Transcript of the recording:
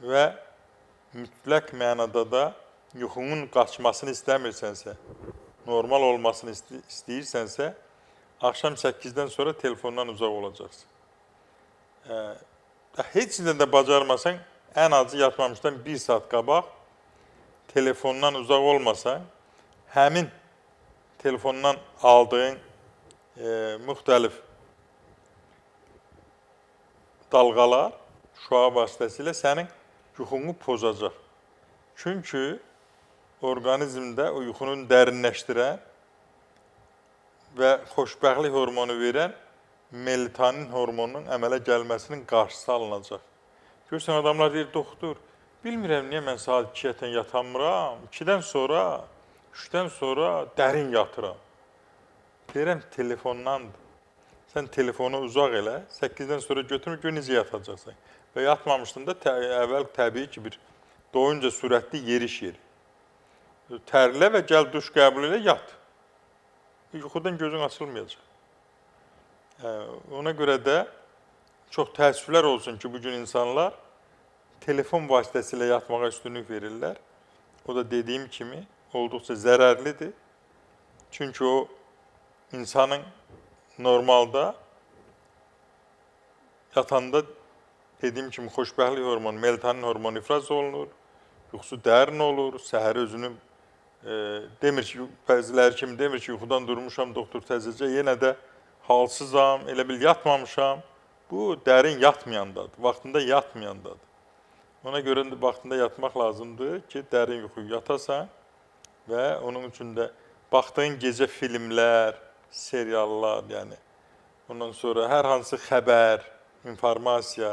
Və mütləq mənada da yuxunun qaçmasını istəmirsənsə, normal olmasını istəyirsənsə, axşam 8-dən sonra telefondan uzaq olacaqsan. Heç nə də bacarmasan, ən azı yatmamışdan 1 saat qabaq telefondan uzaq olmasan, həmin telefondan aldığın müxtəlif dalğalar şüa vasitəsilə sənin yuxunu pozacaq. Çünki orqanizmdə o yuxunun dərinləşdirən və xoşbəxtlik hormonu verən melatonin hormonunun əmələ gəlməsinin qarşısı alınacaq. Görürsən, adamlar deyir, doktor, bilmirəm niyə mən saat 2-yə yatamıram, 2-dən sonra, 3-dən sonra dərin yatıram. Deyirəm, telefondandır. Sən telefonu uzaq elə, 8-dən sonra götürmür, gör necə yatacaqsan. Və yatmamışdın da əvvəl təbii ki, bir doyunca sürətli yeriş yeri. Tərlə və gəl duş qəbul elə, yat. Yuxudan gözün açılmayacaq. Ona görə də çox təəssüflər olsun ki, bugün insanlar telefon vasitəsilə yatmağa üstünlük verirlər. O da dediyim kimi olduqca zərərlidir. Çünki o insanın normalda yatanda dediyim kimi xoşbəxtlik hormonu, melatonin hormonu ifraz olunur, yuxusu dərin olur, səhər özünü demir ki, bəziləri kimi demir ki, yuxudan durmuşam, doktor təzəcə, yenə də halsızam, elə bil yatmamışam. Bu dərin yatmayandadır, vaxtında yatmayandadır. Ona görə də vaxtında yatmaq lazımdır ki, dərin yuxu yatasan və onun üçün də baxdığın gecə filmlər, seriallar, yəni ondan sonra hər hansı xəbər, informasiya.